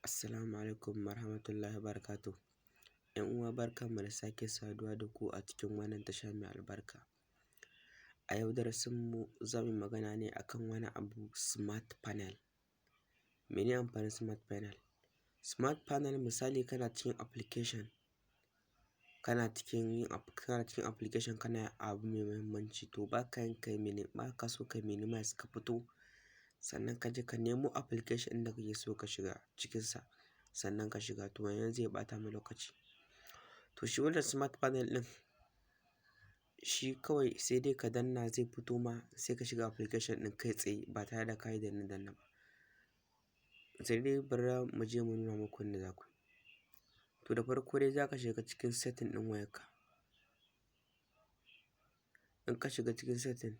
Assalamu alaikum warahmatullahi wabarakatuh. ‘Yan uwa, barkanmu da sake saduwa da ku a cikin wannan tasha mai albarka. A yau darasinmu za mu yi magana ne akan wani abu, smart panel. Mene amfanin smart panel? Smart panel, misali kana cikin application, kana cikin application, kana abu mai muhimmanci, to ba ka yin kai ba ka so ka minimize ka fito, sannan ka je ka nemo application ɗin da kake so ka shiga cikinsa, sannan ka shiga, to wannan zai ɓata ma lokaci. To shi wannan smart panel ɗin, shi kawai sai dai ka danna, zai fito ma, sai ka shiga application ɗin kai tsaye ba tare da ka yi danne-danne ba. Sai dai bari mu je mu nuna muku yadda za ku yi. To da farko dai za ka shiga cikin setting ɗin wayarka. In ka shiga cikin setting,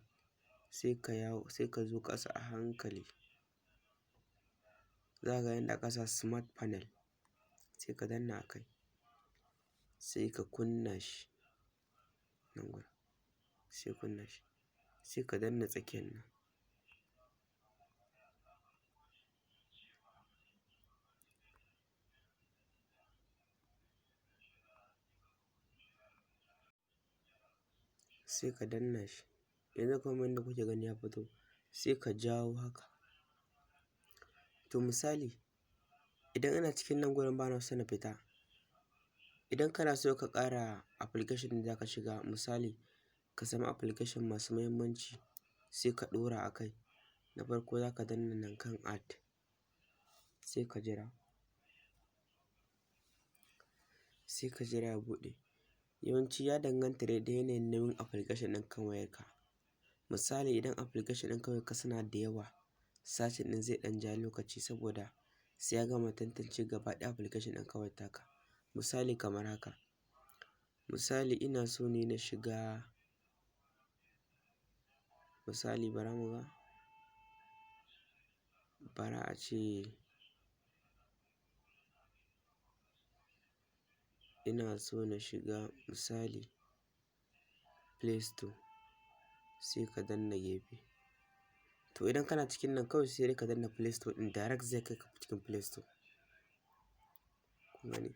sai ka yawo, sai ka zo ƙasa a hankali. Za ka ga inda aka sa smart panel, sai ka danna a kai, sai ka kunna shi nan gurin, sai kunna shi, sai ka danna tsakiyar nan. Sai ka danna shi. Yanzu kamar yadda kuke gani ya fito, sai ka jawo haka. To misali, idan ina cikin nan gurin ba na so na fita, idan kana so ka ƙara application ɗin da za ka shiga, misali ka samu application masu muhimmanci, sai ka ɗora a kai. Na farko za ka danna nan kan add, sai ka jira. Sai ka jira ya buɗe. Yawanci ya danganta da yanayin nauyin application ɗin kan wayarka. Misali, idan application ɗin kan wayarka suna da yawa, searching ɗin zai ɗan ja lokaci saboda sai ya gama tantance gaba ɗaya application ɗin kan wayar taka. Misali kamar haka. Misali ina so ne na shiga, misali bara mu ga, bara a ce ina so na shiga, misali, Play Store, sai ka danna gefe. To idan kana cikin nan kawai sai dai ka danna Play Store ɗin, direct zai kai ka cikin Play Store. Kun gani?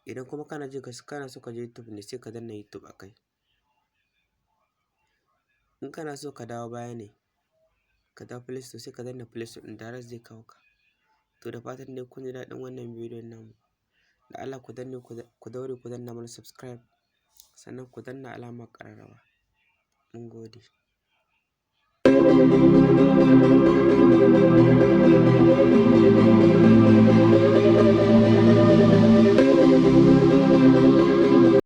Idan kuma kana je kana so ka je YouTube ne, sai ka danna YouTube a kai. In kana so ka dawo baya ne, ka dawo Play Store, sai ka danna Play Store ɗin, direct zai kawo ka. To da fatan dai kun ji daɗin wannan bidiyon namu. Da Allah ku danne, ku daure ku danna mana subscribe, sannan ku danna alamar ƙararrawa. Mun gode.